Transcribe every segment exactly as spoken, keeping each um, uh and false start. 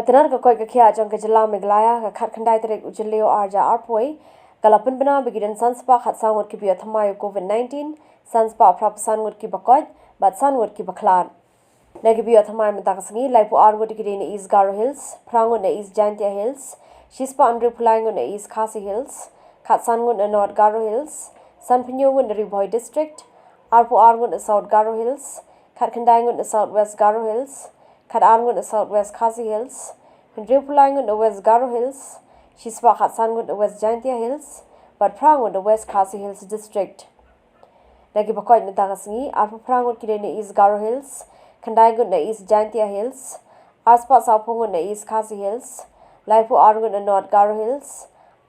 Ka tnat ka koit ka khiah jong ka jylla Meghalaya, ka khatkhyndai tarik u Jylliew arhajar arphew wei, ka la pynbna ba ki don san spah khatsaw ngut kiba ïoh thymmai u COVID nineteen, san spah phraphew san ngut kiba koit, bad san ngut kiba khlad. Na kiba ïoh thymmai mynta ka sngi, laiphew ar ngut ki dei na East Garo Hills, phra ngut na East Jaintia Hills, shispah hynriewphew lai ngut na East Khasi Hills, khatsan ngut na North Garo Hills, sanphew hynñiew ngut na Ri Bhoi District, arphew ar ngut na South Garo Hills, khatkhyndai ngut na South West Garo Hills, khatar ngut na South West Khasi Hills, hynriewphew lai ngut na West Garo Hills, shispah khatsan ngut na West Jaintia Hills, bad phra ngut na West Khasi Hills District. Na kiba koit mynta ka sngi, arphew phra ngut ki dei na East Garo Hills, khyndai ngut na East Jaintia Hills, arspah sawphew ngut na East Khasi Hills, laiphew ar ngut na North Garo Hills,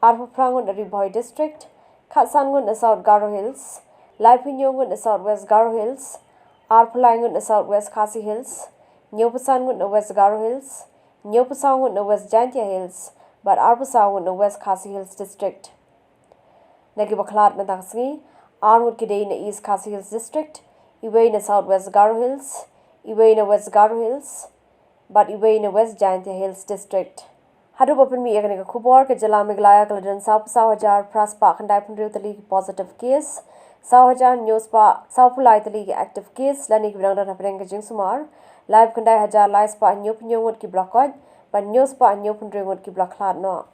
arphew phra ngut na Ri Bhoi District, khatsan ngut na South Garo Hills, laiphew hynñiew ngut na South West Garo Hills, arphew lai ngut na South West Khasi Hills, hynñiewphew san ngut na West Garo Hills, hynñiewphew saw ngut na West Jaintia Hills, bad arphew saw ngut na West Khasi Hills District. Na kiba khlad mynta ka sngi, ar ngut ki dei na East Khasi Hills District, iwei na South West Garo Hills, iwei na West Garo Hills, bad iwei na West Jaintia Hills District. Haduh ba pynmih ïa kane ka khubor, ka jylla Meghalaya ka la don sawphew saw hajar phra spah khyndaiphew hynriew tylli ki positive case, saw hajar hynñiew spah sawphew lai tylli ki active case, lane kiba dang don hapdeng ka jingsumar, laiphew khyndai hajar lai spah hynñiewphew hynñiew ngut kiba la koit, bad hynñiew spah hynñiewphew hynriew ngut kiba la khlad noh.